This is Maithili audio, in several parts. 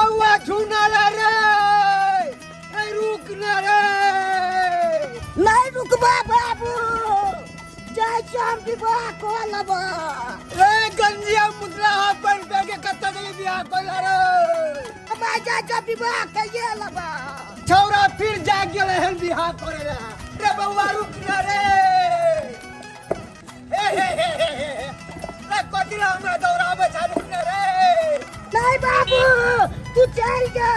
बउआ झूना रे रे, ए रुक न रे। नहीं रुकबा बाबू, जाय छी हम विवाह कऽ लेबै। रे गंजिया मुद्रा हाफ पैंट पहन के कतऽ गेली बियाह कऽ ले रे? हम आइ जाय छी विवाह कइये लेबै। छौड़ा फिर जाग गेलै हन बियाह करे ला। रे बउआ रुक न रे। हे हे हे हे हे, रे कथी ला हमरा दौड़ाबै छै, रुक न रे। नहीं बाबू, तू चल जा,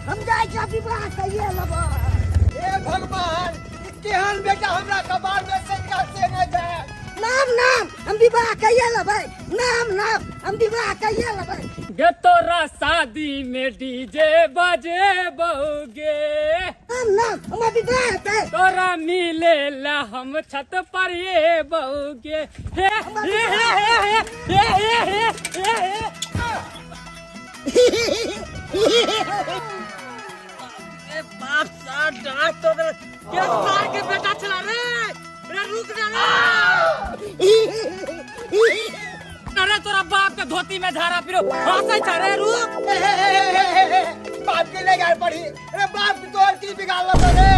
हम जाय छी विवाह कइये लेबै। हे भगवान, ई केहन बेटा हमरा कपार में से से न जाए। नाम नाम हम विवाह कइये लेबै, नाम नाम हम विवाह कइये लेबै। गे तोरा शादी में डीजे बजे बउगे। नाम नाम हमरा विवाह हेतै। तोरा मिले ला हम छत पर ये बउगे। हे हे हे हे हे हे हे हे हे। ए बाप सा डांट तो दे। के सार के बेटा छला रे, रे रुक जा रे। अरे तोरा बाप के धोती में झाड़ा पिरो हंसै छ रे, रुक। हे हे हे हे हे हे, बाप के ले गाड़ पड़ी। अरे बाप के तोहर की बिगाड़ लो रे?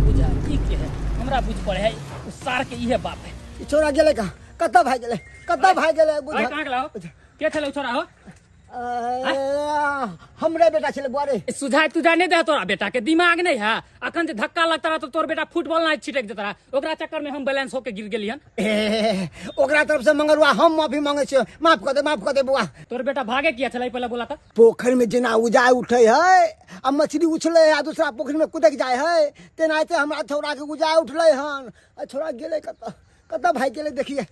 बुझा ई के है, हमरा बुझ पड़े है उ सार के इहे बाप है। ई छोरा गेलै कहाँ? कतऽ भागि गेलै? कतऽ भागि गेलै? बुझ अरे कहाँ गेला हो? के छलै उ छोरा हो? हमरे बेटा छलै बुआ रे। सुझाय तुझाय नहीं दे तोरा बेटा के, दिमाग नहीं है। अखन जे धक्का लगता रहा तो तोर बेटा फुटबॉल ना छिटक देता रहा, ओकरा चक्कर में हम बैलेंस होके गिर गेली हन। ए, ओकरा तरफ से मंगरुआ हम माफी मांगे छियै, माफ कर दे, माफ कर दे बुआ। तोर बेटा भागे किया छलै पहले बोला था? पोखर में जेना उजाय उठे है आ मछली उछले है आ दूसरा पोखर में कुदक जाय है, तेनाहिते हमरा छौड़ा के उजाय उठले हन। आ छौड़ा गेलै कतऽ, कतऽ भागि गेलै देखिए।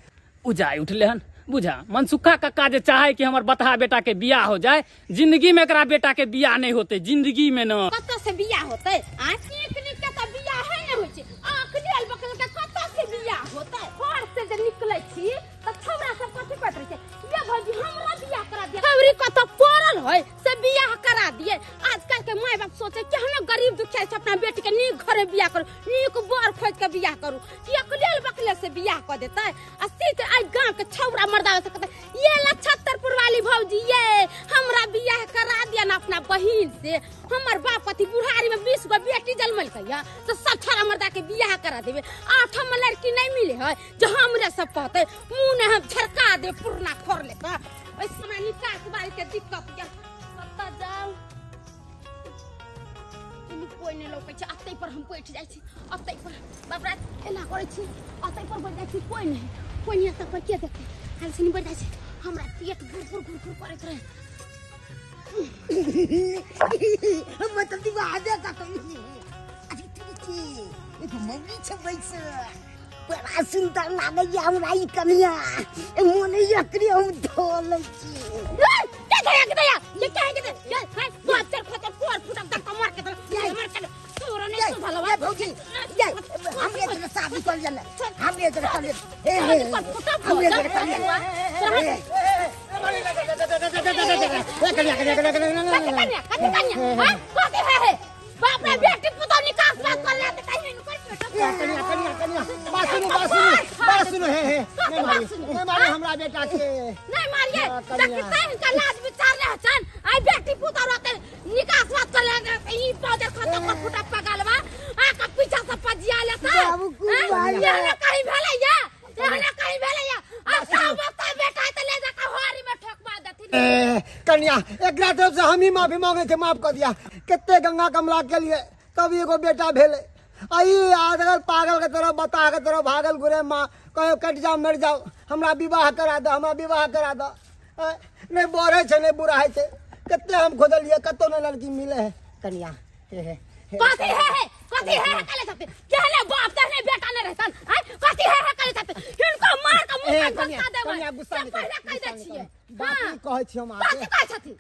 उजाय उठले हन। बुझा मनसुखा कक्का जे चाहे कि हमर बतहा बेटा के बियाह हो जाए, जिंदगी में एकरा बेटा के बियाह नहीं होते, जिंदगी में न। कतऽ से बियाह होते? आ नीक नीक के तऽ बियाह है ने होइ छै, आँख लेल बकल के कतऽ से बियाह होते? घर से जे निकलै छी तऽ छौड़ा सब कथी कहैत रहै छै, ये भौजी हमरा बियाह करा दिए, छौरी कतऽ पड़ल है से बियाह करा दिए। आजकल के माय बाप सोचे कि हम गरीब दुखिया छै, अपना बेटी के नीक घरे बियाह करू, नीक बर खोज के बियाह करू, कि अकलेल बकले से बियाह कऽ देतै। आ सीत आइ गांव के छौड़ा मर्दा से कहतै, ये ला छत्तरपुर वाली भौजी, ये हमरा बियाह करा दिया ना अपना बहिन से, हमर बाप कथी बुढ़ारी में 20 गो बेटी जन्मलकै या तो सब छौड़ा मर्दा के बियाह करा देबे। आठम में लड़की नहीं मिले है जो हमरे सब कहतै, मुंह ने हम झरका दे पुरना खोर लेता। ओइ समय निकास बारी के दिक्कत या कतऽ जाउ, कोई नहीं लौकै छै, अतै पर हम बैठ जाइ छी, अतै पर बाप रे एना करै छी, अतै पर बैठ जाइ छी, कोई नहीं, कोई नहीं अतै पर के देखतै, हाल से नहीं बैठ जाइ छी, हमरा पेट घुर घुर घुर घुर करैत रहे। मतलब विवाह दे कतौ। अरे तू के एक मम्मी छै बैसल, बड़ा सुंदर लागैया हमरा ई कनिया, ए मोन एकरे हम धो लै छी। के धया के दया, ये क्या है के दे, ये हाय बाप चल खोचल कोर फुटक दक मार के दे, मार के दे, तोरा नहीं सुधलवा। ए भौजी, ये हमरे जरा शादी कर ले, हमरे जरा कर ले, ए हे हमरे जरा कर ले। कन्या कन्या कन्या कथी कन्या कन्या, कथी कन्या, हां कथी है हे बाप रे बेटी पुतोह निकास बात कर ले त कहीं निकल बेटा। कन्या कन्या कन्या, बात सुनू, बात सुनू, बात सुनू, हे हे नहीं मारी, नहीं मारी हमरा बेटा के, नहीं मारिए। कन्या। देखी तैं इनका लाज विचार रहे छन, आई बेटी पुतोह रहते निकास बात कर ले, ई पाउडर खत्म कर फुटा पगलवा आ का पीछा से पजिया लेता। बाबू कुमार। ये ना कहीं भेलै या, ये ना कहीं भेलै या, आ सब बता बेटा त ले जाके होरी में ठोकवा देथिन। ए, कन्या एकरा तरफ से हम ही माफी मांगे थे, माफ कर दिया। कितने गंगा कमला के लिए तब एगो बेटा भेले, आई आजकल पागल के तरह बता के तरह भागल घुरे माँ कहो कट जाओ मर जाओ, हमरा विवाह करा दो, हमरा विवाह करा दो। नहीं बढ़े छै नहीं बुरा है छै, कितने हम खोजलिए कतौ नहीं लड़की मिले है। कन्या हे हे हे। कथी है हे, कथी है हे कले छथि, केहने बाप तेहने बेटा नहीं रहतन, आय कथी है हे कले छथि, हिनको मार के मुंह ए, में कन्या, घुसा देबै। कन्या, गुस्सा से नहीं पहिले करू, कहि दै गुस्सा नहीं छियै। करू। बात हाँ। ई कहै छी हम कथी अहाँके। कहै छथि?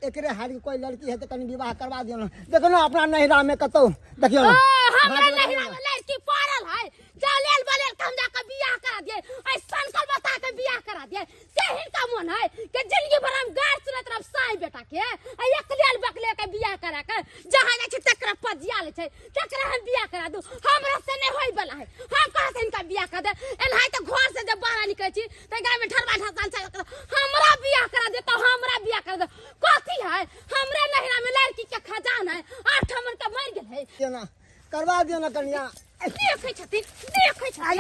एकरे हारी कोई लड़की है तो कनी विवाह करवा दियौ ना, देखो ना अपना नैहरा में कतौ देखियौ ना। ओ, हमरा भागल नैहरा में लड़की पड़ल है, जा लेल बलेल के हम जाके बियाह करा दिए, ऐ सनकल बता के बियाह करा दिए, से हिनका मन है कि जिंदगी भर हम गार सुनैत रहब साई बेटा के, आ एक लेल बकले के बियाह करा के जहाँ जाइ छै तकरा पजिया लै छै, तकरा हम बियाह करा दू, हमरा से नहीं होय वाला है, हम कहाँ से हिनका बियाह कर दे। एनाहि तऽ घर से जब बाहर निकलै छी तऽ गाय में ठरबा ठसान छै, हमरा बियाह करा दे तो हमरा बियाह करा दे, कथी है हमरे नैहरा नहिरा में लड़की के खजान है 8 मन के मर गेल है दियो ना करवा दियो ना कन्या देखै छथिन देखै छथिन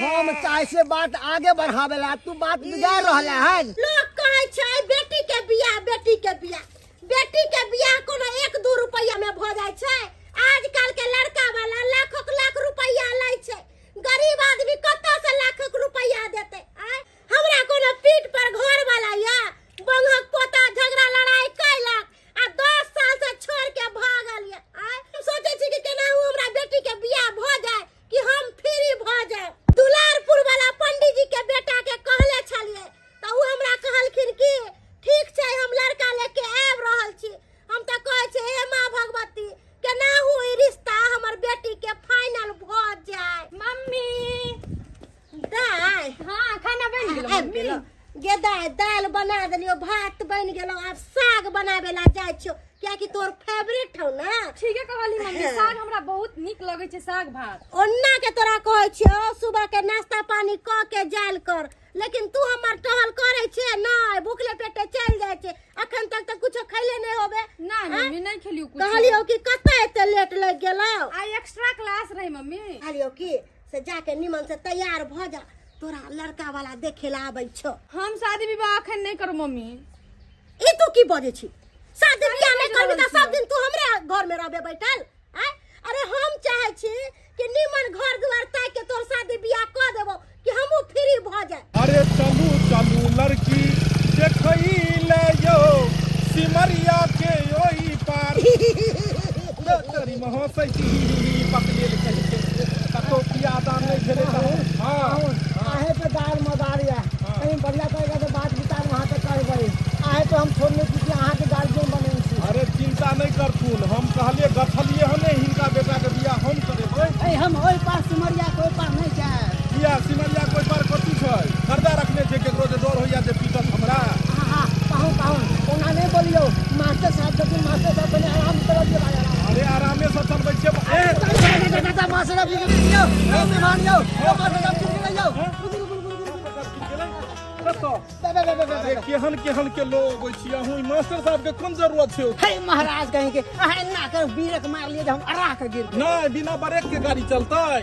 हम चाहे से बात आगे बढ़ावेला तू बात बिगाड़ रहला है। लोग कहै छै बेटी के बियाह बेटी के बियाह बेटी के बियाह कोनो 1-2 रुपया में भ जाय छै। आजकल के लड़का वाला लाखों लाख रुपया लै छै, गरीब आदमी कतऽ से लाखों रुपया देते? हमरा कोनो पीठ पर घर वाला या बंगक पोता झगड़ा लड़ाई कैलक आ 10 साल से छोड़ के भागल या। हम सोचै छी कि केनाहु हमरा बेटी के बियाह भ जाय कि हम फ्री भ जाय। दुलारपुर वाला पंडित जी के बेटा के कहले छलियै तऽ उ हमरा कहलखिन कि ठीक छै हम लड़का लेके आबि रहल छी। हम तऽ कहै छी हे माँ भगवती केनाहु ई रिश्ता हमर बेटी के फाइनल भ जाय। मम्मी दाय हां खाना बन गेल मम्मी? गे दाय दाल बना देलियो, भात बन गेलो, आब साग बनावे ला जाय छियो कियाकि तोर फेवरेट हौ ना। ठीक है कहली मम्मी, साग हमरा बहुत नीक लगै छै साग भात। ओन्ना के तोरा कहै छियो सुबह के नाश्ता पानी क के जायल कर, लेकिन तू हमर टहल करै छे नै, भूखले पेटे चल जाय छे। अखन तक त कुछो खैले नै होबे। ना मम्मी नहीं खेलियो कुछ। कहलियो कि कतऽ एते लेट लग गेलौ? आई एक्स्ट्रा क्लास रहे मम्मी। कहलियो कि से जाके निमन से तैयार भ जा, तोरा लड़का वाला देखे ला आबै छौ। हम शादी विवाह अखन नहीं करू मम्मी। ई तू की बजै छी? शादी बियाह नहीं करबी त सब दिन तू हमरे घर में रहबे बैठल? अरे हम चाहे छी कि निमन घर दुआर ताक के तोर शादी बियाह क देबो कि हमहू फ्री भ जाए। अरे चलू चलू लड़की देखई ले यो सिमरिया के ओई पार। तेरी महसै छी पकड़ेल कहि के कतौ बियाह दान नहीं भेलै त। हां आहे पे दार मदार या कहीं बढ़िया तरीका से बात विचार वहां पे करबै। आहे तो हम छोड़ने छी कि अहाँ के गार्जियन बने छी। अरे चिंता नहीं करथुन, हम कहलिए गठलिए हने हिनका बेटा के बियाह हम करेबै। ए हम ओइ पार सिमरिया के ओइ पार नहीं जाए। बियाह सिमरिया के ओइ पार कथी छै? खर्दा रखने छै केकरो जे डर होइया जे पीटत हमरा। हां कहू कहू ओना नहीं बोलियो, मास्टर साहब छथिन, मास्टर साहब कने आराम करऽ दियौ भाई। अरे आरामे से चलबै छियै। ए मास्टर साहब यौ मेहमान यौ, मास्टर साहब गिर गेलै यौ। अरे केहन केहन के लोग अबै छी अहूँ, मास्टर साहब के कोन जरूरत छै? हे महाराज कहीं के अहाँ एना कर बीरक मार लिए हम अरा के गिर। नहीं बिना ब्रेक के गाड़ी चलतै।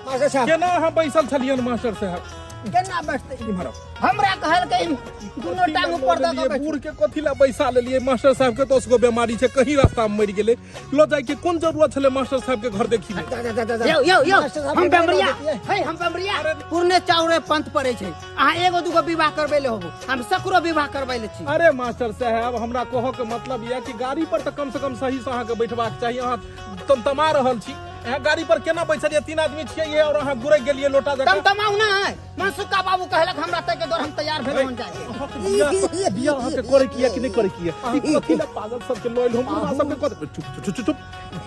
मास्टर साहब केना अहाँ बैसल छलियन मास्टर साहब? केना बैठतै? हमरा कहलकै दुनो टांग ऊपर द के बूढ़ के कथी ला बैसा लेलियै? मास्टर साहब के 10 गो बीमारी छै, कहीं रास्ता में मरि गेलै, ल जाय के कोन जरूरत छलै मास्टर साहब के घर देखी? यो यो यो हम बेमरिया हे, हम बेमरिया पुरने चाउरे पंथ पड़े छै। अहाँ एगो दूगो विवाह करबै ले होबो, हम सकरो विवाह करबै ले छी। अरे मास्टर साहब हमरा कहऽ के मतलब यऽ कि गाड़ी पर तऽ कम से कम सही से अहाँ के बैठबाक चाही। अहाँ तमतमा रहल छी, अहाँ गाड़ी पर केना बैसलियै? 3 आदमी छियै और अहाँ गुरक गेलियै लोटा जकाँ। तमतमाउ ना है, मनसुखा बाबू कहलक हमरा तक के दौर हम तैयार भेल हम जाय। बियाह अहाँ के करे किया कि नहीं करे किया? ई कथी ला पागल सब के लइल हम बुढ़वा सब के? चुप चुप चुप चुप,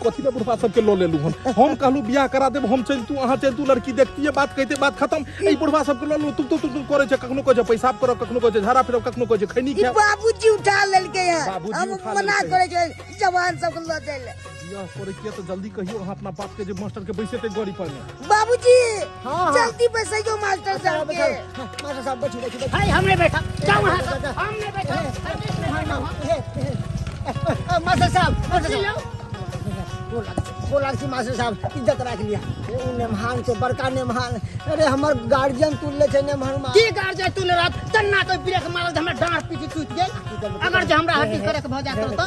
कथी ला बुढ़वा सब के ल लेलु हम? हम कहलु बियाह करा देब, हम चलतू अहाँ चलतू, लड़की देखतियै बात कहते बात खत्म। ई बुढ़वा सब के ल लू तुम तुम तुम करे छै, कखनो कहै छै पैसाब करब, कखनो कहै छै झाड़ा फिरब, कखनो कहै छै खैनी खायब। बाबूजी उठा लेलकै हन, हम मना करे छै जवान सब के ल जाय ले। बियाह करे किया तऽ जल्दी कहियो अहाँ अपना बाप के जे मास्टर के बैसेतै गाड़ी पर में। बाबूजी जल्दी बैसैयो मास्टर साहब के। मास्टर साहब बैठू बैठू। हाय हम नहीं बैठा, जाओ वहां से, हम नहीं बैठा। मास्टर साहब मास्टर साहब गोर लागै छी मास्टर साहब, इज्जत राख लिया। उ नेमहान छै बड़का नेमहान। अरे हमर गार्जियन तुलले छै नेमहान। की गार्जियन तुलले रहत? तन्ना कोई ब्रेक मारल हमरा डांट पीटी टूट गेल। अगर जे हमरा हड्डी करे के भ जात त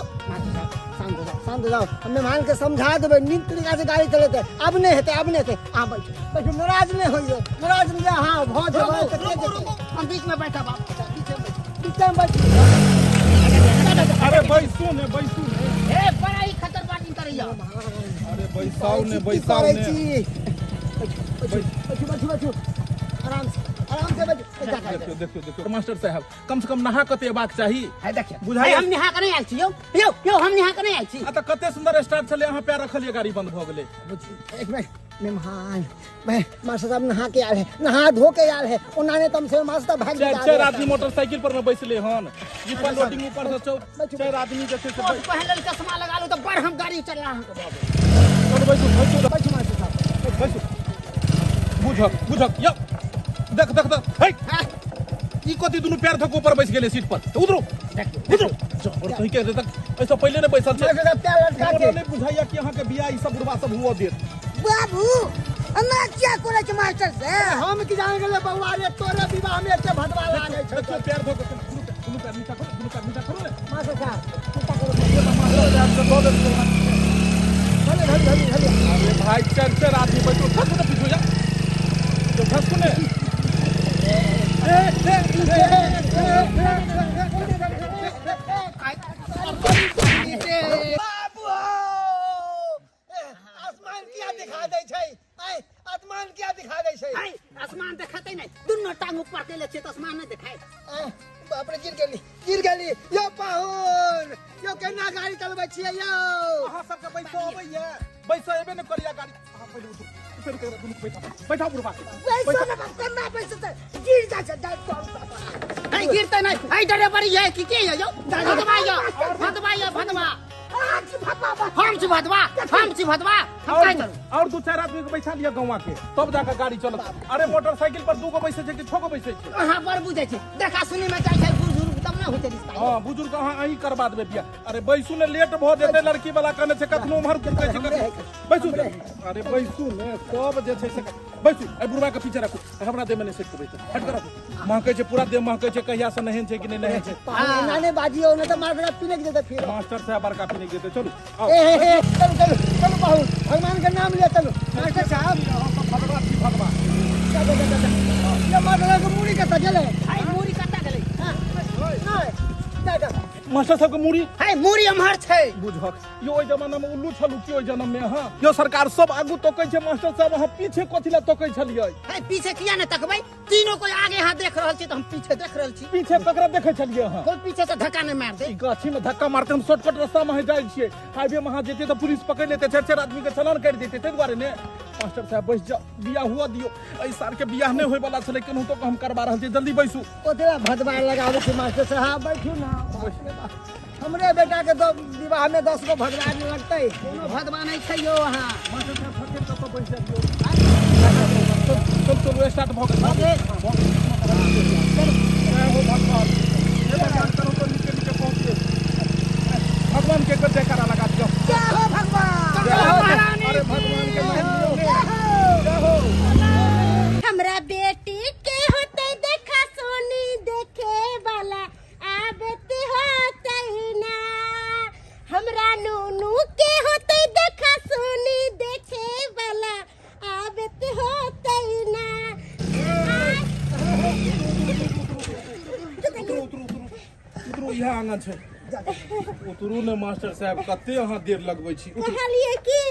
शांत हो जाओ, शांत हो जाओ। हम मेहमान के समझा देबै नीक तरीका से गाड़ी चलेतै। अब नहीं हेतै, अब नहीं हेतै। अहाँ बैठू बैठू, नाराज नहीं होइयो, नाराज नहीं। हाँ भ जेबै त के जेतै? हम बीच में बैठब, बीच में बैठू। अरे बैसू ने बैसू ने। ए बड़ा ही खतरनाक करैया। अरे बैसाउ ने बैसाउ ने। बैठू बैठू बैठू, आराम से आराम से बैठू। देखियो देखियो देखियो मास्टर साहब कम से कम नहा के एबाक चाही। है देखियो बुझाइ हम नहा के नहीं आयल छी यौ, यौ यौ हम नहा के नहीं आयल छी। आ त कते सुंदर स्टार्ट छलै, अहाँ पैर रखलियै गाड़ी बंद भ गेलै। एक मिनट मेहमान, मैं मास्टर साहब नहा के आयल है, नहा धो के आयल है। ओना ने तम से मास्टर भाग गेल। 4 आदमी मोटरसाइकिल पर में बैसले हन, ई पर लोडिंग ऊपर से 4 आदमी जे छै से पहले चश्मा लगा लो त बड़ हम गाड़ी चला अहाँ के बाबू। बैसू बैसू बैसू मास्टर साहब बैसू। बुझक बुझक यौ देख देख देख हे ई कथी दुनू पैर धक ऊपर बैस गेलै सीट पर तऽ उतरू उतरू और कहीं के तक ऐसा पहिले ने बैसल छै। मास्टर साहब पैर लटका हमरा के नहि बुझाइया कि अहाँके बियाह ई सब बुढ़वा सब हुअ देत। बाबू हमरा क्या करे छै मास्टर से? हम की जान गेलै बौआ रे तोरे विवाह में एते भदवा लागै छै। देखियौ पैर धऽ के दुनू पैर नीचा करू, दुनू पैर नीचा करू ने। मास्टर साहब नीचा करू। मास्टर साहब से दऽ देलकै। हले हले हले हले। अरे भाई चार चार आदमी बैठो, खसू ने पीछू जा, तो खसू ने। ए ए बाबू आसमान किया दिखा दै छै? आय आसमान किया दिखा दै छै? है आसमान देखते नहीं, दुनू टांग ऊपर केले छै त आसमान नहीं देखाय। बाप रे गिर गेली गिर गेली। यो पाहुन यो केना गाड़ी चलबै छियै यौ? अहाँ सबके बैसो अबैया, बैसो एबे ने करिया गाड़ी। अहाँ पहिले उठू, उतर के दुनू बैठा बैठा बुढ़वा के। बैसो ने बाप, केना बैसो त गिर जा छै डाल तो बाबा। है गिरते नहीं, है ड्राइवर ये की के यो भदवा यो भदवा यो भदवा। हम छी भदवा, हम छी भदवा, हम काय करू? और दू चार आदमी के बैठा लिया गौवा के तब जाके गाड़ी चलत। अरे मोटरसाइकिल पर दू गो बैसे छै कि छह गो बैसे छै? अहाँ बड़ बुझै छी, देखा सुनी में जाइ छै बुजुर्ग तब ना होते रिश्ता। हां बुजुर्ग अहाँ अहीं करवा देबै बियाह। अरे बैसू ने लेट भ जेतै, लड़की वाला कहने छै कखनो उम्हर कुदकै छै कखनो। बैसू अरे बैसू ने सब जे छै से बैसू। ए बुढ़वा के पीछे राखू, हमरा देह में नहि सटि के बैठे, हट के राखू। महकै छै पूरा देह महकै छै, कहिया से नहेन छै कि नहि नहेन छै। एना नहि बाजियौ नहि तऽ मास्टर साहब पिनक जेतै फिर। मास्टर साहब बड़का पिनक जेतै। चलू आओ। ए ए चलू चलू चलू पाहुन भगवान के नाम ले चलू। मास्टर साहब भगवा छी भगवा। जा जा जा जा मास्टर साहब के मूड़ी कतऽ गेलै? है मूड़ी कतऽ गेलै? नहि जा जा मास्टर साहब के मूड़ी है मूड़ी एम्हर छै। बुझक यो ओहि जमाना में उल्लू छलू कि ओहि जन्म में? अहाँ यो सरकार सब आगू तकै छै, मास्टर साहब अहाँ पीछे कथी ला तकै छलियै? है पीछे किया ने तकबै? तीनों कोई आगे यहाँ देख रहल छी त हम पीछे देख रहल छी। पीछे ककरा देखै छलियै अहाँ? कोई पीछे से धक्का नहीं मार दे। ई गाछी में धक्का मारते हम शॉर्टकट रास्ता में जाइ छियै, हाईवे में अहाँ जेतै त पुलिस पकड़ लेतै, चारि चारि आदमी के चालान काटि देतै। ताहि दुआरे ने मास्टर साहब बैस जाउ, बियाह हुआ दियौ। एहि साल के बियाह नहि होय वाला छलै, केनाहुतो हम करवा रहल छी, जल्दी बैसू। ओतबा भदवा लगाबै छै मास्टर साहब, बैठू ना। हमरे बेटा के विवाह में 10 गो भदवा लगतै। कोनो भदवा नहीं छै यौ अहाँ। मास्टर साहब फटके कतऽ बैस जाइयौ। चल चल स्टार्ट भऽ गेल। जय हो भगवान, हे भगवान करू तो नीचे नीचे पहुँच गेल। भगवान के एक जयकारा लगा दियौ। जय हो भगवान। अरे भगवान के नाम लियौ ने। जय हो। हमरा बेटी के होते देखा सोनी देखे वाला आबत होते ना। हमरा नूनू के होते देखा सोनी देखे वाला आबत होते ना। उतरू उतरू उतरू, इएह आंगन छै। उतरू ने मास्टर साहब, कते अहाँ देर लगबै छी। कहलियै की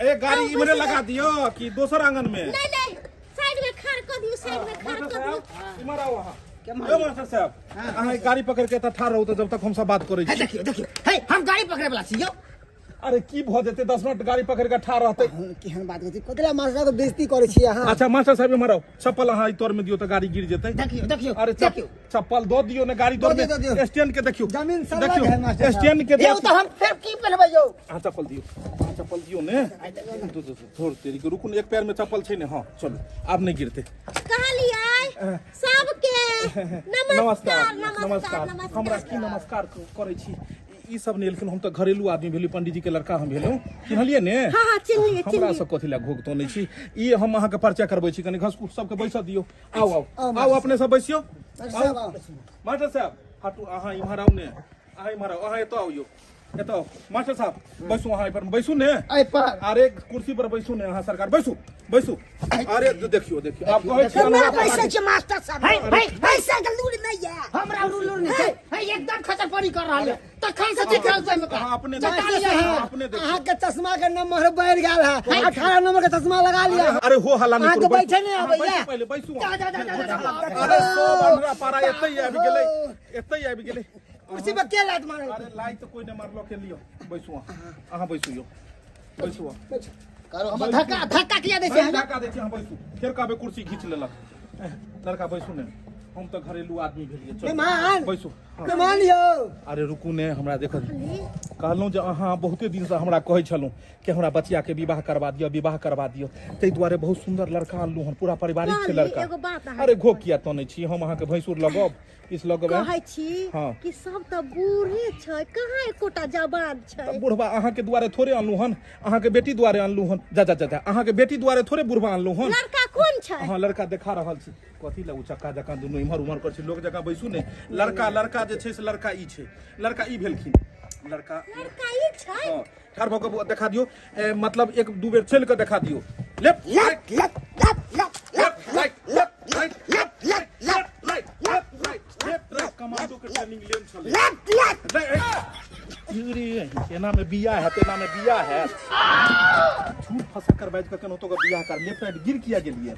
ए गाड़ी इमरे लगा दियो कि दोसर आंगन में? नहीं नहीं साइड में खड़ कर दियो, साइड में खड़ कर दियो। इमर आओ अहाँ। ए मास्टर साहब अहाँ गाड़ी पकड़ के एतऽ ठाढ़ रहू तऽ जब तक हम सब बात करै छी। देखियौ देखियौ हे हम गाड़ी पकड़े वाला छी यौ। अरे की भऽ जेतै 10 मिनट गाड़ी पकड़ के ठाढ़ रहतै। केहन बात करै छी, कथी मास्टर साहब के बेइज्जती करै छी अहाँ? अच्छा मास्टर साहब इमहर आउ, चप्पल अहाँ ई तोर में दियौ तऽ गाड़ी गिर जेतै। देखियौ देखियौ अरे चप्पल दऽ दियौ ने गाड़ी तोर में। स्टैंड के देखियौ जमीन सब है मास्टर साहब। स्टैंड के यौ तऽ हम फेर की पहनबै यौ? अहाँ चप्पल दियौ, अहाँ चप्पल दियौ ने। थोड़ तेरी के रुकू ने, एक पैर में चप्पल छै ने। हाँ चलू आब नहि गिरतै। कहलियै सबके नमस्कार नमस्कार। हमरा की नमस्कार करै छी? ई सब नहि एलखिन, हम तऽ घरेलू आदमी भेलियै, पंडीजी के लड़का हम भेलहुँ, चिन्हलियै ने? हाँ हाँ चिन्हलियै। हमरा सब कथी लए घोघ तोनै छी? ई हम अहाँके परिचय करबै छी, कनि घसकू सबके बैसऽ दियौ। आउ आउ आउ अपने सब बैसियौ। मास्टर साहब हटू, अहाँ इम्हर आउ ने, अहाँ इम्हर आउ, अहाँ एतऽ आउ यौ, एतऽ आउ। मास्टर साहब बैसू, अहाँ एहि पर बैसू ने। अरे कुर्सी पर बैसू ने अहाँ सरकार, बैसू बैसू। अरे देखियौ देखियौ आप कहै छी बैसै छी मास्टर साहब। बैसै के लूर नहि ये, हमरा लूर नहि छै। है एकदम खचरपनी कर रहल है तखन से देख रहल छै। अहाँ अपने अपने देखियौ, अहाँ के चश्मा के नंबर बढ़ि गेल है, 18 नंबर के चश्मा लगा लिया। अरे हो हल्ला नहि करू, बैठे नहि आबैया। पहिले बैसू। जा जा जा जा। अरे सब अंधरा पारा एतै आबि गेलै, एतै आबि गेलै। कुर्सी पर के लात मारल? अरे लात कोई नहि मारलो के लियो। बैसू अहाँ, अहाँ बैसू यौ, बैसू करो। हम धक्का धक्का किया दै छै? धक्का दै छै। अहाँ बैसू, फेर कहबै कुर्सी घीच लेलक लड़का। बैसू ने। हम तऽ घरेलू आदमी भेलियै। चलू, मेहमान बैसू। हँ। मेहमान यौ। अरे रुकू ने, हमरा देखत कहलहुँ जे अहाँ बहुते दिनसँ हमरा कहै छलहुँ कि हमरा बचिया के विवाह करवा दिअ, विवाह करवा दिअ, ताहि दुआरे बहुत सुंदर लड़का अनलहुँ हन, पूरा पारिवारिक छै कहली, लड़का। एगो बात अहाँ अरे घो किया तनै छी, हम अहाँके भैंसुर लगब, किछु लगब? कहै छी हाँ। कि सब तऽ बूढ़े छै, कहाँ एकोटा जवान छै? तऽ बुढ़बा अहाँके दुआरे थोड़े अनलहुँ हन, अहाँके बेटी दुआरे अनलहुँ हन। जा जा जा जा, अहाँके बेटी दुआरे थोड़े बुढ़बा अनलहुँ हन। लड़का कोन छै? हाँ लड़का देखा रहल छी। कथी लए उचक्का जकाँ दुनू इम्हर उम्हर करै छी, लोक जकाँ बैसू ने। लड़का लड़का जे छै से लड़का ई छै, लड़का ई भेलखिन, लड़का लड़का ई छै। हाँ, ठाढ़ भऽ कऽ देखा दियौ, मतलब एक दू बेर चलि कऽ देखा दियौ। Left left left left left left right left right left left left right left right left right, commando के ट्रेनिंग लेन छलै। Left left. रे एना में बियाह हैत, एना में बियाह हैत। झूठ फंसा कर बाजि कऽ केनाहितो कऽ बियाह कर। लेफ्ट राइट गिर किया गेलियै?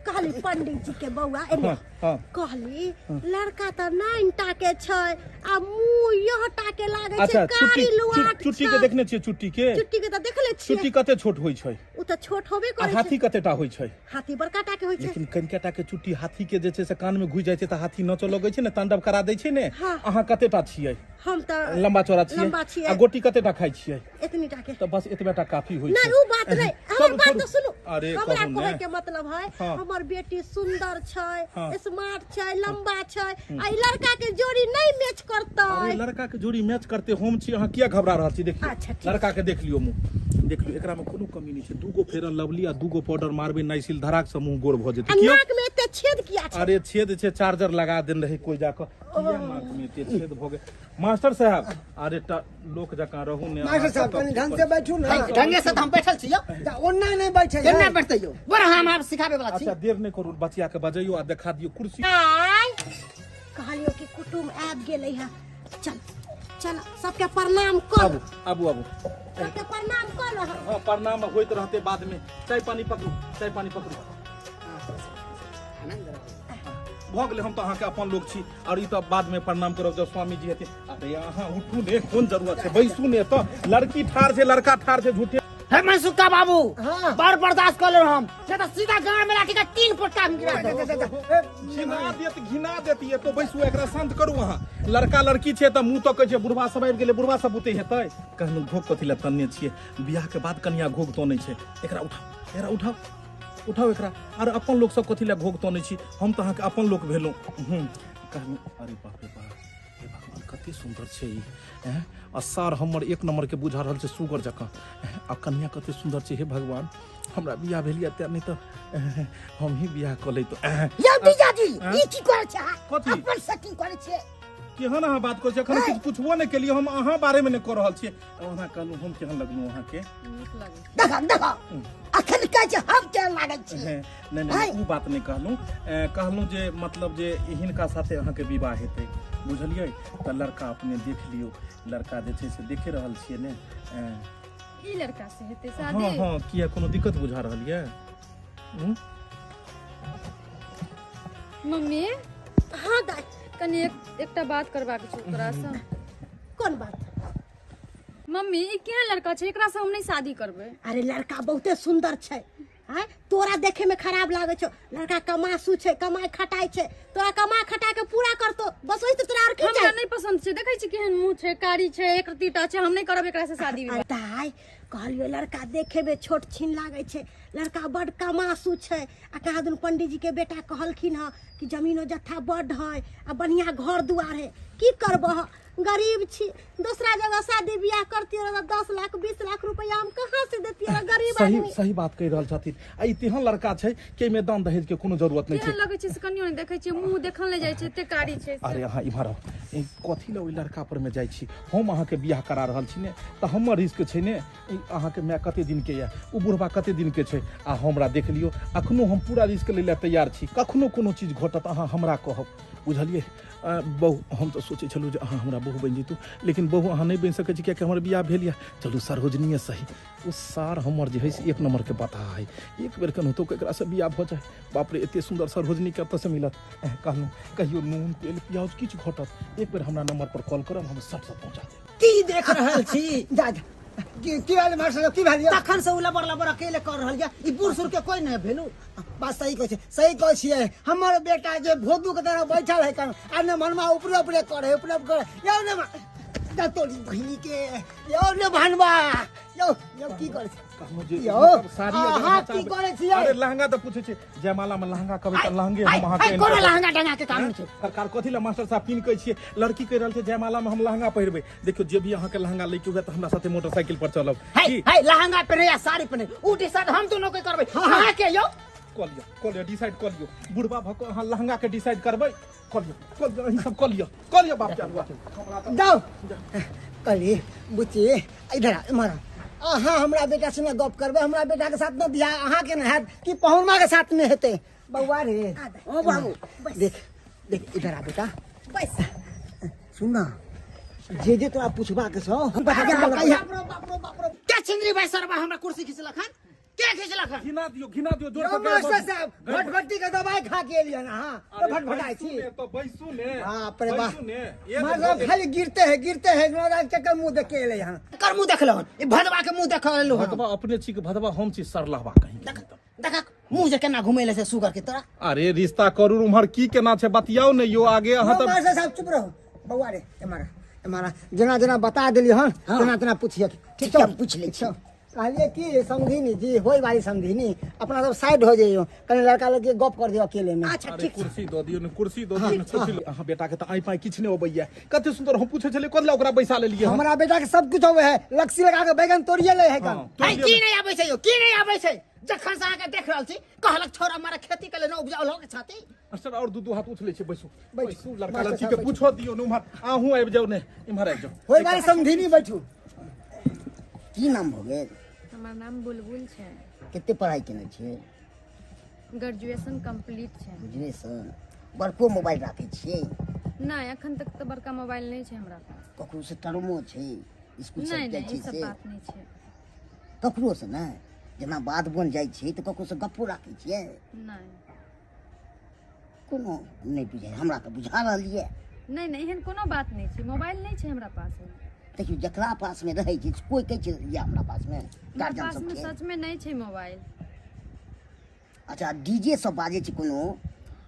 कहली पंडित जी के बौआ एने। हाँ, हाँ। कहली लड़का तऽ 9 टा के छै आ मुंह यह टा के लागे छै। अच्छा कारी चुट्टी लुआट चुट्टी के छै। देखने छियै? चुट्टी के, चुट्टी के तऽ देखले छियै। चुट्टी कते छोट होइ छै? उ तऽ छोट होबे आ करै छै। हाथी कते टा होइ छै? हाथी बड़का टा के होइ छै। लेकिन कनिका टा के चुट्टी हाथी के जे छै से कान में घुसि जाइ छै तऽ हाथी नचऽ लगै छै ने, तांडव करा दै छै ने। हाँ। अहाँ कते टा छियै? हम तऽ लंबा चौड़ा छियै? लंबा छियै। आ गोटी कते टा खाइ छियै? एतनी टा के। तऽ बस एतबे टा काफी होइ नहीं छै। उ बात नहीं, हमर चलू, बात छोड़ू। तो सुनू। अरे हमरा कहू कहै ने। के मतलब है हाँ। हमर बेटी सुंदर छै, हाँ। स्मार्ट छै, लंबा छै, आ ई लड़का के जोड़ी नहीं मैच करतै। अरे लड़का के जोड़ी मैच करते, हम छी, अहाँ किया घबरा रहल छी? देखियौ अच्छा, ठीक। लड़का के देख लियौ, मुँह देख लियौ, एकरा में कोनो कमी नहीं छै। दूगो फेरन लवली आ दूगो पाउडर मारबै नाइसिल, धराक से मुँह गोर भऽ जेतै। आ किया? नाक में एते छेद किया छै? अरे छेद छै, चार्जर लगा देने रहे कोई जाकऽ, किया नाक में एते छेद भऽ गेल? मास्टर साहब, अरे लोक जकाँ रहू ने। मास्टर साहब कनि ढंग से बैठू ने। ढंगे से तऽ हम बैठल छी यौ। ओना नहि बैठे केना बैठतै यौ? बड़ हम आब सिखाबे वाला छी। अच्छा देर नहि करू, बचिया के बजैयो आ देखा दियौ कुर्सी। आय कहलियो कि कुटुम आबि गेलै है, चल चल सबके प्रणाम कर। आबू आबू आबू, सबके प्रणाम कर। हाँ प्रणाम होइत रहते बाद में। चाय पानी पकड़ू, चाय पानी पकड़ू। भऽ गेलै, हम तऽ अहाँके अपन लोक छी, और ई तऽ बाद में प्रणाम करब जब स्वामी जी हेथिन। अरे अहाँ उठू ने, कोन जरूरत छै, बैसू ने। तऽ लड़की ठाढ़ छै, लड़का ठाढ़ छै, झूठे। हे मनसुखा बाबू, हाँ। बड़ बर्दाश्त कर लेलहुँ हम, नहीं तऽ सीधा गाड़ में लाठी के 3 पोटका हम गिरा देब। घिना देत, घिना देत ये तो। बैसू, एकरा शांत करू। अहाँ लड़का लड़की छै तऽ मुँह तऽ कहै छै बुढ़वा सब आबि गेलै, बुढ़वा सब बुते हेतै। कहलहुँ घोघ कथी लए तनने छियै? बियाह के बाद कनिया घोघ तनै छै। एकरा उठाउ, एकरा उठाउ, उठाउ एकरा। आर अपन लोक सब कथी लए घोघ तनै छी? हम तऽ अहाँके अपन लोक भेलहुँ। कहलहुँ अरे बाप रे बाप, हे भगवान, कते सुन्दर छै ई। आ सार हमर एक नंबर के बुझा रहल छै सुगर जकाँ। आ कनिया कते सुन्दर छै, हे भगवान, हमरा बियाह भेल यऽ तें नहि तऽ हम ही बियाह कऽ लैतहुँ। यौ जीजाजी, ई की करै छै अहाँ? कथी? अपन सेटिंग करै छियै? केहन अहाँ बात करै छियै? एखन किछु पुछबो नहि केलियै, हम अहाँ बारेमे नहि कऽ रहल छियै। ओना कहलहुँ हम केहन लगलहुँ अहाँके? देखऽ देखऽ, अखन कहै छै हम केहन लागै छी। नहि नहि, ओ बात नहि कहलहुँ। कहलहुँ जे मतलब जे हिनका साथे अहाँके विवाह हेतै, बुझलियै? तऽ लड़का अपने देख लियौ, लड़का जे छै से देखे रहल छियै ने। ई लड़का से हेतै हाँ शादी? हाँ, किया कोनो दिक्कत बुझा रहल यऽ? मम्मी। हाँ दाइ। कनि एकटा बात करबाक छौ तोरा से। कोन बात? मम्मी, ई केहन लड़का छै? एकरा से हम नहीं शादी करबै। अरे लड़का बहुते सुंदर छै, आँय तोरा देखे में खराब लागै छौ। लड़का कमासू छै, कमाइ खटाइ छै, तोरा कमा खटा के पूरा करतो, बस ओहि से तोरा और की हमरा चाही? नहीं पसंद छै, देखै छी केहन मुंह छै, कारी छै, एक रत्तीटा छै, हम नहीं करब एकरा से शादी विवाह। अरे दाइ, कहलियो लड़का देखे में छोट छीन लागै छै, लड़का बड कमासू छै। आ कहाँ दुन पंडीजी के बेटा कहलखिन हँ कि जमीनो जत्था बड है आ बढ़िया घर दुआर है। की करबह, गरीब छी, दूसरा जगह शादी बियाह करती रह 10 लाख 20 लाख रुपया हम कहाँ से देती रह, गरीब सही आदमी। सही बात कहि रहल छथिन। आ ई तेहन लड़का छै कि एहिमे दान दहेज के कोनो जरूरत नहि छै। केहन लगै छै से कनियो नहि देखै छियै, मुंह देखल नहि जाइ छै, एते कारी छै से। अरे अहाँ इम्हर आउ, ई कथी लए ओहि लड़का पर मे जाइ छी? हम अहाँके बियाह करा रहल छी ने, तऽ हमर रिस्क छै ने। ई अहाँके माय कते दिन के यऽ, ओ बुढ़बा कते दिन के छै, आ हमरा देख लियौ, अखनो हम पूरा रिस्क लै लए तैयार छी। कखनो कोनो चीज घटत अहाँ हमरा कहब, बुझलियै? बहु, हम तऽ सोचै छलहुँ जे अहाँ हमरा बहु बनि जैतहुँ, लेकिन बहु अहाँ नहि बनि सकै छी कियाकि हमर बियाह भेल यऽ। चलू सरोजनीए सही, ओ सार हमर जे है से एक नंबर के बता है। एक बेर केनाहितो कऽ एकरासँ बियाह भऽ जाय, बाप रे एते सुन्दर सरोजनी कतऽसँ मिलत? कहलहुँ कहियो नून तेल प्याज किछु घटत, एक बेर हमरा नंबर पर कॉल करब, हम सटसँ पहुँचा देब। की देख रहल छी? जा जा, की भेल मास्टर साहब, की भेल यौ? तखन से उ लबर लबर अकेले कर रहल यऽ, ई बूढ़ सूढ़ के कोई नहीं भेलू। बात सही कहै छै, सही कहै छियै। हमर बेटा जे भोदू के तरह बैठल है कन आ ने मनमा ऊपरे ऊपरे करे, ऊपरे ऊपरे करे। यौ ने दा तोरी बहिनी के, यौ ने भनवा, यौ यौ की करै छी? कहलहुँ जे यौ, साड़ी अगर अहाँ अहाँ की चाहबै- करै छियै? अरे लहंगा तऽ पूछै छै, जयमाला में लहंगा कहबै तऽ लहंगे हम अहाँके आनि कोनो कऽ देब। लहंगा टंगा के काम नहि छै। सरकार कथी लए मास्टर साहब पिन कहै छियै, लड़की कहि रहल छै जयमाला में हम लहंगा पहिरबै। देखियौ जे भी अहाँके लहंगा लैके हुए तऽ हमरा साथे मोटरसाइकिल पर चलब। है की है लहंगा पहिने या साड़ी पहिने उ डिसाइड हम दोनों के करबै। अहाँ के यौ कऽ लिअ, कऽ लिअ, डिसाइड कऽ लियौ। बुढ़बा भऽ कऽ अहाँ लहंगा के डिसाइड करबै? कऽ लिअ, कऽ लिअ, अहीं सब कऽ लिअ, कऽ लिअ बाप के अल्हुआ। हमरा तऽ जाउ कहली बुच्ची इधर आ, इम्हर आ। अहाँ हमरा बेटा से ने गप करबै, हमरा बेटा के साथ ने बियाह अहाँ के ने हैत कि पहुनमा के साथ में हेतै? बौआ रे, ओ बाबू देख देख इधर आ बेटा, बस सुन ना, जे जे तोरा पूछबा के छौ हम बता देबौ। बाप रो बाप रो बाप रो, के छिंदरी भाई सरबा हमरा कुर्सी खिचलक हन? के खिचलक हन? घिना दियौ, घिना दियौ जोर से। मास्टर साहब भटभट्टी के दवाई खा के एलियन अहाँ तो भटभटाइ छी। बैसू ने तो, बैसू ने। बाप रे बाप, बैसू ने। एक मास्टर साहब खाली गिरते है गिरते है, केकर मुंह देख के एलै हन? कर मुंह देखल हन? ई भदवा के मुंह देखल हन। भदवा अपने छी कि भदवा हम छी सरलहवा कहीं? देख देख मुंह जे केना घुमेले से सुगर के तरह। अरे रिश्ता करू, उम्हर की केना छै बतियाउ ने यौ आगे अहाँ तऽ। मास्टर साहब चुप रहो। बौआ रे, एम्हर एम्हर, जेना जेना बता देलियै हन तेना तेना पूछिए। ठीक छै, हम पूछि लै छी। कहलियै कि समधिनी जी होय वाली समधिनी, अपना सब साइड हो जइयो, कनि लड़का लड़की गप कर दियो अकेले में। अच्छा अरे ठीक छै। कुर्सी दऽ दियौ ने, कुर्सी दऽ दियौ ने, कुर्सी। अहाँ बेटा के तऽ आइ पाइ किछु नहि अबैया, कते सुन्दर हम पूछै छलियै, कथी लए ओकरा बैसा लेलियै हन? हमरा बेटा के सब कुछ होवे है, लक्सी लगा के बैगन तोड़िए ले है कन। हँ, तोड़ि है लिअ की ने। नहीं आबै छै यौ, की नहीं आबै छै? जखन से अहाँके देख रहल छी कहलक छोरा मारा खेती के लेल उपजाओल हो के छाती। मास्टर और दू दू हाथ उछलै छै। बैसू बैठू। बैसू, लड़का मास्टर लड़की के साहब, पूछो दियौ ने। उम्हर अहूँ आबि जाउ ने, इम्हर आबि जाउ। होय वाली समधिनी बैठू। की नाम भऽ गेल? हमर नाम बुलबुल छै। कते पढ़ाई केने छियै? ग्रेजुएशन कम्प्लीट छै। ग्रेजुएशन। बड़को मोबाइल राखै छियै? नहि, एखन तक तऽ बड़का मोबाइल नहि छै हमरा पास। ककरो से टर्मो छै? स्कूल सब नहि जाइ नहि, छियै ई सब से बात नहि छै। ककरो से नहि? जेना बाध बन जाइ छियै तऽ ककरो से गप्पो राखै छियै? नहि। कोनो नहि बुझाइ हमरा तऽ बुझा रहल यऽ। नहि नहि, एहन कोनो बात नहि छै, मोबाइल नहि छै हमरा पास। देखियौ जकरा पासमे रहै छै कोइ कहै छै ये हमरा पासमे, हमरा गार्जियन पासमे सबके सचमे नहि छै मोबाइल। अच्छा डीजे सब बाजै छै कोनो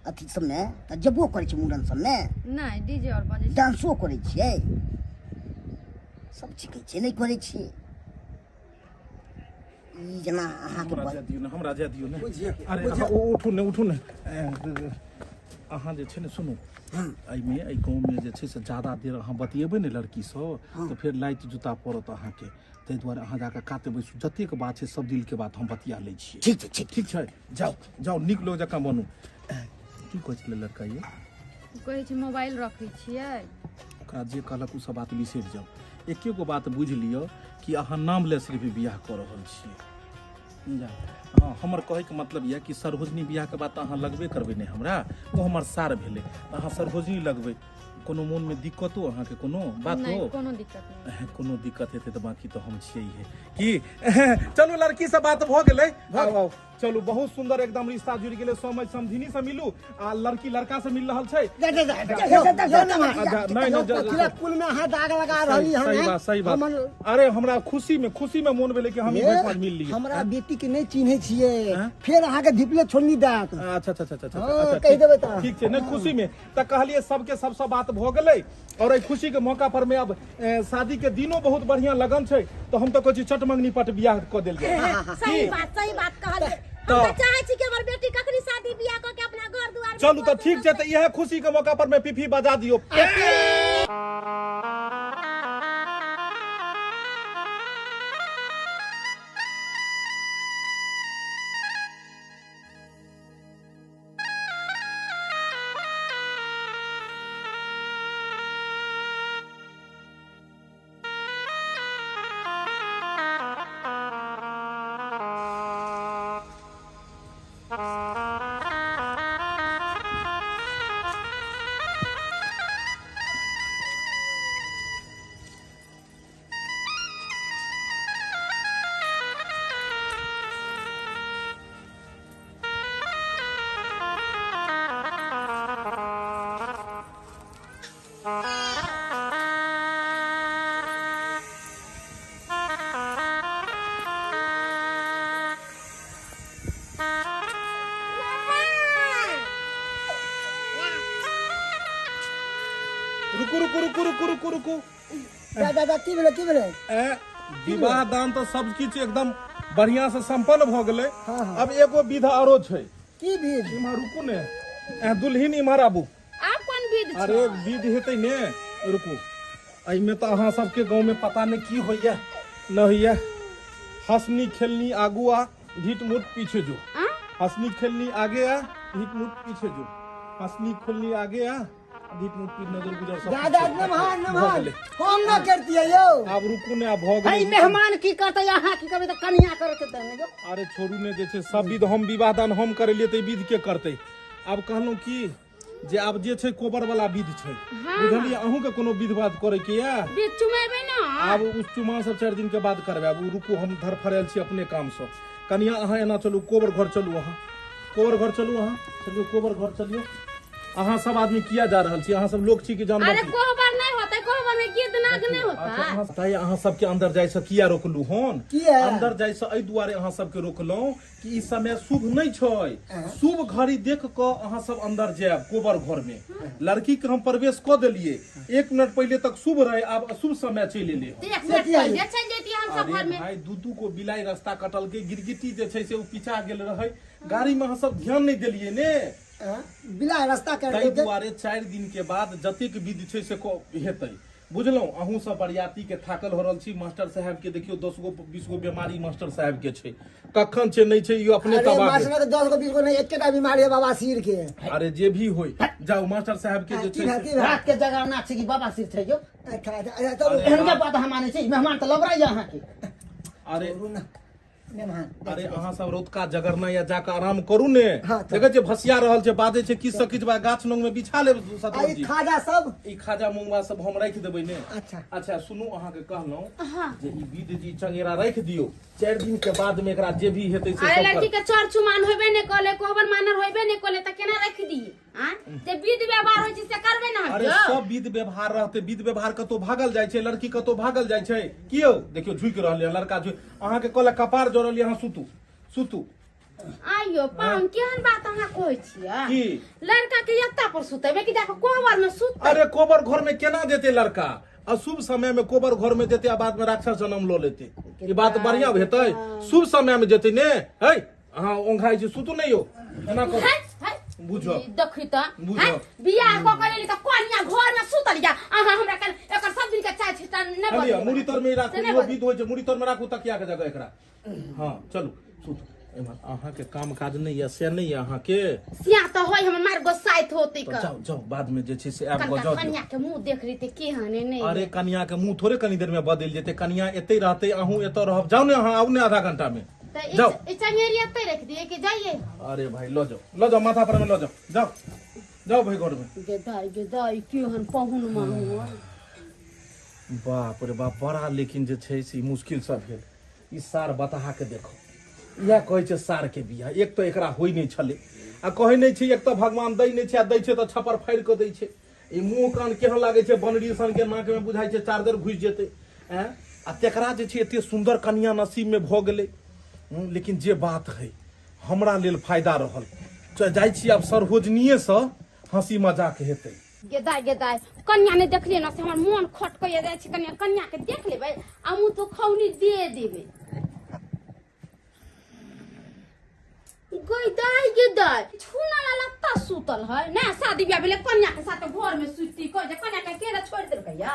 अथी सबमे तऽ जेबो करै छै मुड़न सबमे? नहि, डीजे आओर बजै छै। डांसो करै छियै? सब चीज कहै छियै नहि करै छियै। ई जेना अहाँके हमरा जाय दियौ ने, हमरा जाय दियौ ने। बुझियौ, अरे अहाँ उठू ने, उठू ने। अहाँ जे छै ने सुनू, एहिमे एहि गाँवमे जे छै से ज्यादा देर अहाँ बतियेबै ने लड़कीसँ तऽ फेर लाइत जूता पड़त अहाँके, ताहि दुआरे अहाँ जाकऽ काते बैसू। जतेक बात छै सब दिलके बात हम बतिया लै छियै। ठीक छै, ठीक। ठीक छै, जाउ जाउ, नीक लोक जकाँ बनू। की कहै छलै लड़का ये? कहै छै मोबाइल रखै छियै। ओकरा जे कहलक ओ सब बात बिसरि जाउ, एके गो बात बुझि लिअ कि अहाँ नाम ले सिर्फ बियाह कऽ रहल छियै। जा हँ, हमर कहैके मतलब यऽ कि सरहोजनी बियाहके बात तऽ अहाँ लगबे करबै ने हमरा, ओ हमर सार भेलै तऽ अहाँ सरहोजनी लगबै। कोनो मोनमे दिक्कतो अहाँके कोनो बात नहि हो? कोनो दिक्कत नहि। कोनो दिक्कत हेतै तऽ बाकी तऽ हम छियै हे की। चलू लड़की से बात भऽ गेलै। आउ आउ, चलू, बहुत सुंदर एकदम रिश्ता जुड़ि गेलै। समय समधिनी से मिलू आ लड़की लड़का से मिल रहल छै। जा जा जा जा जा जा ना। अच्छा, नहि नहि, जा- कथिला कुल में अहाँ दाग लगा रहली हन? सही बात, सही बात। अरे हमरा खुशी में, खुशी में मोन भेलै कि हम ई ये, भाई मिल लिए। हमरा बेटी के नहि चिन्है छियै, हाँ? फेर अहाँके धिपले छोड़नी देत। अच्छा अच्छा अच्छा अच्छा हाँ, अच्छा, कहि ठीक- देबै तऽ। ठीक छै। नहि खुशी में तऽ कहलियै सबके सबसँ बात भऽ गेलै और एहि खुशी के मौका पर में अब शादी के दिनो बहुत बढ़िया लगन छै तऽ हम तऽ कहै छी चट मंगनी पट बियाह कऽ देल जाय। सही बात, सही बात कहलियै। हम तऽ चाहै छी कि हमर बेटी कखनी शादी बियाह कऽ के अपना घर दुआर में। चलू तऽ ठीक छै, तऽ इएह खुशी के मौका पर में पीपी बजा दियौ। रुकू रुकू रुकू रुकू रुकू रुकू। दादा की भेलै की भेलै? ए विवाह दान तऽ सब किछु एकदम बढ़िया से संपन्न भऽ गेलै। हाँ, हाँ। अब एगो विध आरो छै। की विध? इम्हर रुकू ने, ए दुल्हिन इम्हर आबू। आब कोन विध छै? अरे विध हेतै ने, रुकू। एहिमे तऽ अहाँ सबके गाँव में पता नहि की होइया न होइया। हंसनी खेलनी आगू आ, ढीठ मूठ पीछे जो। हंसनी खेलनी आगे आ, ढीठ मूठ पीछे जो। हंसनी खेलनी आगे आ, ढीठ मूठ पीछे, नजर गुजर सब दादा पीछे। नमहान भऽ नमहान गेलै। हम न करतियै यौ। आब रुकू ने, आब भऽ है गेलै। मेहमान की करतै, अहाँ की करबै तऽ कनिया करत तऽ ने यौ। अरे छोड़ू ने, जे छै सब विध हम विवाह दान हम करेलियै तऽ ई विध के करतै? आब कहलहुँ की जे आब जे छै कोबर वाला विध छै, बुझलियै? अहूँ के कोनो विध बात करे के या? विध चुमेबै ने। आब उ चुमा सब 4 दिन के बाद करबै। आब उ रुकू, हम धरफड़ायल छी अपने काम से। कनिया अहाँ एना चलू, कोबर घर चलू, अहाँ कोबर घर चलू, अहाँ चलियौ कोबर घर चलियौ। अहाँ सब आदमी किया जा रहल छी? अहाँ सब लोक छी कि जानवर अरे छी? कोहबर नहि होतै, कोहबर में गीत नाद नहि अच्छा, होतै। अहाँ ताहि अहाँ सबके अंदर जाय से किया रोकलू हन? किया? अंदर जाय से एहि दुआरे अहाँ सबके रोकलहुँ कि ई समय शुभ नहि छै। शुभ घड़ी देख कऽ अहाँ सब अंदर जायब कोबर घर में। लड़की के हम प्रवेश कऽ देलियै, 1 मिनट पहिले तक शुभ रहे, आब अशुभ समय चलि एलै हन। 1 मिनट पहिले चलि जैतियै हम सब अरे घर में। भाई, दू गो बिलाइ रास्ता कटलकै, गिरगिटी जे छै से ओ पीछा गेल रहै गाड़ी में, अहाँ सब ध्यान नहि देलियै ने। बिलाइ रास्ता काटि ताहि देलकै। दुआरे 4 दिन के बाद जतेक विध छै से हेतै, बुझलहुँ? अहूँ सब बरियाती के थाकल हो रहल छी। मास्टर साहेब के देखियौ, 10 गो 20 गो बीमारी मास्टर साहेब के छै, कखन छै नहि छै ई अपने अरे तबाह मास्टर भेल। के 10 गो 20 गो नहि, एकेटा बीमारी है बाबा सिर के। अरे जे भी होय, जाउ मास्टर साहेब के जे की छै भेल, की भेल? रात के जगरना छै कि बाबा सिर छै यौ? अच्छा, अच्छा, अच्छा, तब एहन के बात हम मानै छी, मेहमान तऽ लबरा यऽ अहाँके। अरे छोड़ू ना, मेहमान। अरे अहाँ सब रौतका जगरना या जाके आराम करू ने। हाँ, तऽ। देखै छियै भसिया रहल छै, बाजै छै किछु से किछु, गाछ नंग में बिछा लेब आ सतरोज ई जी। खाजा सब? ई खाजा मुंगबा सब हम राखि देबै ने। अच्छा। अच्छा सुनू, अहाँके कहलहुँ जे ई विध जी चंगेरा राखि दियौ, 4 दिन के बाद में एकरा जे भी हेतै से अरे सब लड़की कर। के चर चुमान होबे नहि कले, कोहबर मानर होबे नहि कले, तऽ केना राखि दियै? आँ जे विध व्यवहार होइ छै से करबै ने हम अरे यौ? सब विध व्यवहार रहते, विध व्यवहार कतौ भागल जाइ छै, लड़की कतौ भागल जाइ छै? कियो देखियौ झुकि रहल यऽ लड़का, झुकि अहाँके कहलक कपार जोड़ल यऽ, अहाँ सुतू सुतू। आइयो पाहुन, केहन बात अहाँ कहै छियै? की? लड़का के एत्ता पर सुतेबै कि जाके कोहबर में सुतबै? अरे कोबर घर में केना जेतै लड़का? अशुभ समय में कोबर घर में जेतै आ बाद में राक्षस जन्म लऽ लेतै, ई बात बढ़िया हेतै? शुभ समय में जेतै ने। है अहाँ ओंघाइ छी, सुतू नहि यौ, एना करू। है, है। बुझऽ। ई देखी तऽ, बुझऽ। हैं? बियाह कऽ के एली तऽ कनिया घर में सुतल या, अहाँ हमरा काल्हि एकर सब दिन के चाय छिटा नहि लिअ, बदलबै। मुड़ी तर में राखू, से नहि इहो बदलबै। विध होइ छै, मुड़ी तर में राखू तकिया के जगह एकरा। हाँ चलू सुतू। एम्हर अहाँके काम काज नहि यऽ से नहि यऽ अहाँके? सिया तऽ होइ, हमर मार गोसाइत होतै तऽ क। जाउ जाउ, बाद में जे छै से आबि कऽ कनका जाउ दियौ। कनिया के मुंह देख रही केहन है नहि। अरे कनिया के मुंह थोड़े कनी देर में बदलि जेतै, कनिया एते रहतै, अहूँ एतऽ रहब। जाउ ने अहाँ, आउ ने आधा घंटा में। तऽ जाउ। ई चंगेरी एतै राखि दियै कि जाइए? अरे भाई लऽ जाउ लऽ जाउ, माथा पर में लऽ जाउ, जाउ जाउ भाई घर में। गेदाइ गेदाइ, केहन पाहुन माहुन। बाप रे बाप, बड़ा लेकिन जे छै से ई मुश्किल सब भेल। ई सार बताहा के देखो, इएह कहै छै सार के बियाह। एक तऽ एकरा होइ नहि छलै आ कहै नहि छै, एक तऽ भगवान दै नहि छै आ दै छै तऽ छप्पर फाड़ि कऽ दै छै। ई मुँह कान केहन लागै छै, बनरी सन के, नाक में बुझाइ छै चार्जर घुसि जेतै। आँय आ तेकरा जे छै एते सुन्दर कनिया नसीब में भऽ गेलै। लेकिन जे बात है हमरा लेल फायदा रहल। जाइ छी आब सरहोजनीये सँ हंसी मजाक हेतै। गेदाइ गेदाइ, कनिया नहि देखलियै ने से हमर मोन खटकैया। जाइ छी कनिया, कनिया के देख लेबै आ मुँह तो खौनी दे देबै। गेदाइ गेदाइ, छूना लाला लत्ता सुतल है ना, शादी ब्याह भेलै कनिया के साथ घर में सुती, कहै छै कनिया के केना छोड़ि देलकै या?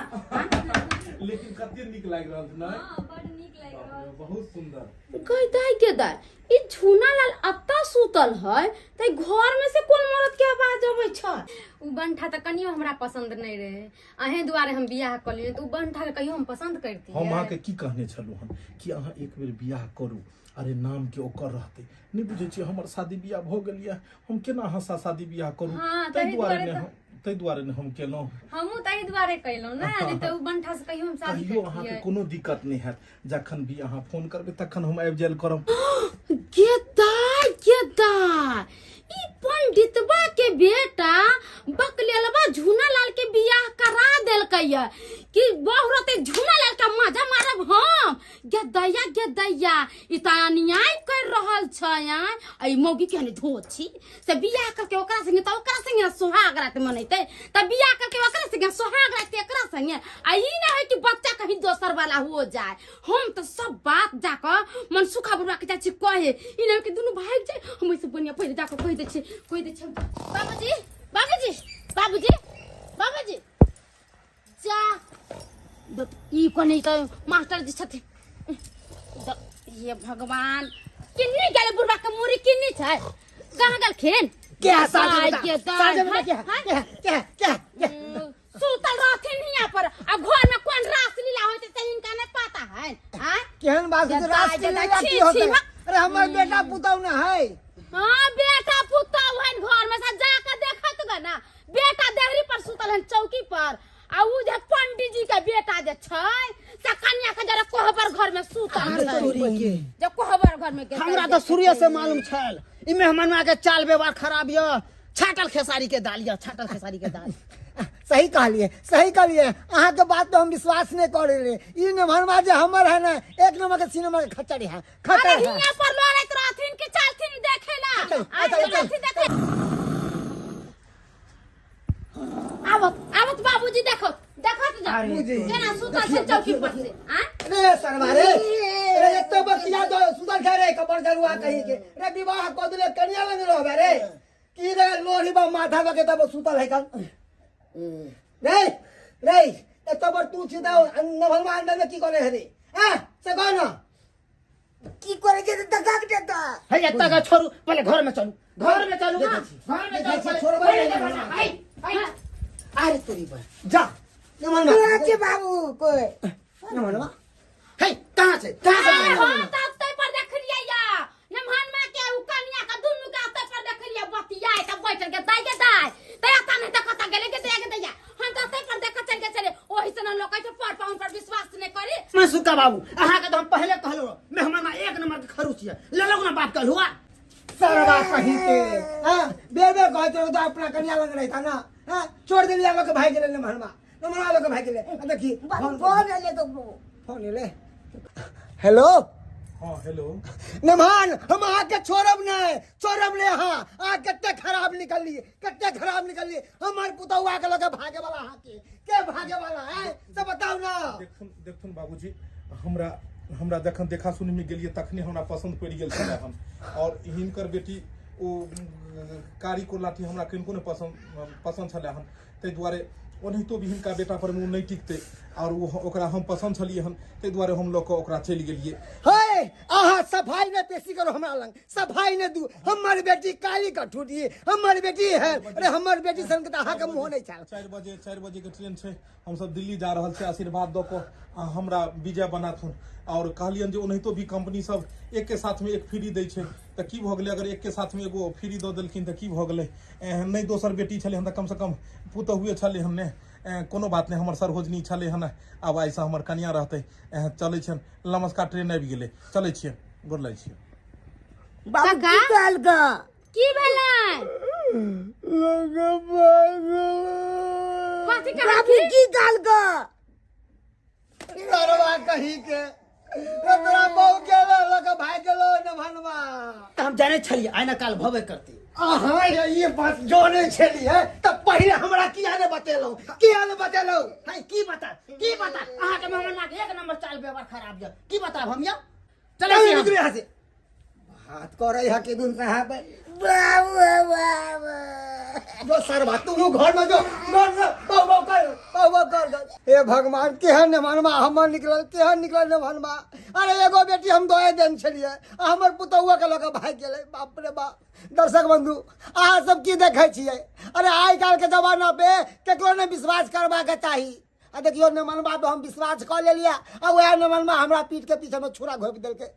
लेकिन कते नीक लागि रहल छै ने? हाँ, बड नीक लागि रहल बाप रे, बहुत सुंदर। गेदाइ गेदाइ, ई झूना लाल अत्ता सुतल है त घर में से कोन मरद के आवाज अबै छै? उ बंठा तऽ कनियो हमरा पसंद नहि रहे, अहें दुआरे हम बियाह कऽ लेलियै, तऽ उ बंठा के कहियो हम पसंद करतियै? हम अहाँके की कहने छलहुँ हन कि अहाँ एक बेर बियाह करू, अरे नाम के ओकर रहतै। नहि बुझै छियै हमर शादी बियाह भऽ गेल यऽ, हम केना अहाँ सँ शादी बियाह करू? हाँ, ताहि ताहि दुआरे दुआरे ने तऽ हम, ताहि दुआरे ने हम केलहुँ। हमहूँ ताहि दुआरे कयलहुँ ने, नहि तऽ उ बंठा से कहियो हम शादी कहियो अहाँके करतियै? कोनो दिक्कत नहि हैत, जखन भी अहाँ फोन करबै तखन हम आबि जायल करब। गेदाइ गेदाइ, ई पंडितबा के बेटा बकलेलबा झूना लाल के बियाह करा देलकै या कि बहु रहते झूना लाल के मजा मारब हम। गेदैया गेदैया, ई तऽ अन्याय कर रहल छै। आय आय आ ई मौगी केहन धोछी से बियाह करके ओकरा संगे त ओकरा संगे सोहाग रात मनैते त बियाह करके ओकरा संगे सोहाग रात एकरा संगे आ ई ना है कि बच्चा कहीं दोसर वाला हो जाए। हम तो सब बात जाकर मनसुखा बुढ़वा के जाइ छी कहे, ई ना कि दुनू भाग जाए। हम ऐसे बढ़िया पहिले जाकर कहि दै छी, कहि दै छी। बाबूजी बाबूजी बाबूजी बाबूजी जा ई कोनी त मास्टर जी छथिन। हे भगवान किन्नी गेलै बुढ़वा के मुरी किन्नी छै, कहाँ गेलखिन? के साझे बता, साझे बता के के के के के सुतल रहथिन हियां पर आ घर में कोन रास लीला होइत से हिनका नहीं पता है। हां केहन बात है रास लीला की होतै? अरे हमर बेटा पुतौ न है। हां बेटा पुतौ है घर में से जाके देखत ग ना, बेटा देहरी पर सुतल है चौकी पर आ उ जे पंडित जी के बेटा जे छै से कन्या के जरा कोहबर घर में सुतल छै। जे कोहबर घर में हमरा त शुरुए से मालूम छल ई मेहमानवा के चाल व्यवहार खराब य, छाटल खेसारी के दाल य, छाटल खेसारी के दाल। सही कहलिए, सही कहलिए, अहाँ के बात पे हम विश्वास नहीं करे रे। ई मेहमानवा जे हमर है ना एक नंबर के सिनेमा के खच्चर है, खच्चर अरे है। हियां पर लड़ैत रहथिन कि चलथिन देखेला? चल, आ चल, चल। चलथिन देखे। आवत आवत बाबूजी देखो देखो तो जा केना सुतल छै चौकी पर से। आ रे सरवा रे, रे एतो बतिया दो सुतल छै रे कबर जरुआ कही के रे विवाह क देले कन्या लग रहबे रे की रे लोरी बा माथा बके तब सुतल है कल रे रे एतो बर तू छी दाও नभलवा अंदर में की करे है रे? आ से कह ना की करे छै त दगा के देता है एत्ता का छोड़ू, पहले घर में चलू, घर में चलू, घर में चलू, छोड़बे पहले नहीं। देखो ना, आई, आई। अरे तोरी बा जा नमनवा कहाँ छै बाबू कोई नमनवा हे कहाँ छै, कहाँ छै? अरे हम त ओतै पर देखलियै या नमहनमा के उ कन्या के दुनू के ओतै पर देखलियै बतियाय त बैठल के दाइ के दाइ त एता नहि त कतऽ गेलै के दाइ के दैया। हम त ओतै पर देख चल के चले ओहि से न लोक कहै छै पर पाहुन पर विश्वास नहि करी। मनसुखा बाबू अहाँ के त हम पहले कहलो मेहमानमा एक नंबर के खरूच ये, लेलौ ना बाप कहलुआ सरवा कही के। हां बेर बेर कहै छै तो अपना कन्या लग रही था ना। हां छोड़ देलियै लोक भाई गेलै नमहनमा, नमहनमा लोक भाई गेलै। आ देखी बाबू फोन एलै तो फोन एलै। हेलो हाँ हेलो नमहान, हम अहाँ के छोड़ब नहीं, छोड़ब नहीं। हाँ अहाँ कते खराब निकललिए, कते खराब निकललिए। हमर पुतौआ के लगे भागे वाला अहाँ के भागे वाला है से बताउ ना। देखथुन देखथुन बाबूजी, हमरा हमरा जखन देखा सुनी में गेलिए तखने हमरा पसंद पड़ि गेल छलै हन और हिनकर बेटी ओ कारी को लाठी हमरा किनको नहि पसंद छलै हन, ताहि दुआरे ओनाहितो भी हिनका बेटा पर मुँह नहि टिकतै और ओ ओकरा हम पसंद छलियै हन, ताहि दुआरे हम लऽ कऽ ओकरा चलि गेलियै। हे अहाँ सफाई नहि पेशी करू हमरा लग, सफाई नहि दू। हमर बेटी काली कठुटी, हमर बेटी है, अरे हमर बेटी सन के तऽ अहाँके मुँह नहि छल। 4 बजे के ट्रेन छै, हमसब दिल्ली जा रहल छी, आशीर्वाद दऽ कऽ हमरा विजय बनाथुन। और कहलियनि जे ओनाहितो भी कंपनी सब एक के साथ में एक फ्री दै छै तऽ की भऽ गेलै, अगर एक के साथ में एगो फ्री दऽ देलखिन तऽ की भऽ गेलै? एहन नहि दोसर बेटी छलै हन तऽ कमसँ कम पुतहुए छलै हन ने। कोनो बात नहि, हमर सरहोजनी छलै हन, आब आइसँ हमर कनिया रहतै। चलै छियनि, नमस्कार, ट्रेन आबि गेलै, चलै छियै, गोर लागै छियै। बाबू की कहलकै? की भेलै? कथी कहलकै? बाबू की कहलकै? सरवा कही के तोरा बहू के लऽ कऽ भागि गेलौ नभनवा। तऽ हम जानै छलियै आइ न काल भबे करतै। अहाँ ये बात जानै छलियै तऽ पहिले हमरा किया नहि बतेलहुँ, किया नहि बतेलहुँ? है की बता, की बता, अहाँके मेहमानक एक नंबर चाल व्यवहार खराब यऽ, की बताब हम यौ? चलै छी हम। निकलू यहाँ से। हाथ करै है के दुन साहब। बाबू बाबू जो सरवा तू घर में जो, घर से बहु बहु कर, बहु बहु कर। हे भगवान, केहन नमहनमा हमर निकलल, केहन निकलल नमहनमा। अरे एगो बेटी हम दोए देन छलियै आ हमर पुतहुआ के लऽ कऽ भागि गेलै। बाप रे बाप। दर्शक बंधु, अहाँ सब की देखै छियै? अरे आइ काल्हि के जमाना पे केकरो नहि विश्वास करबाक चाही। आ देखियौ नमहनमा पे हम विश्वास कऽ लेलियै आ वएह नमहनमा हमरा पीठ के पीछे में छुरा घोपि देलकै।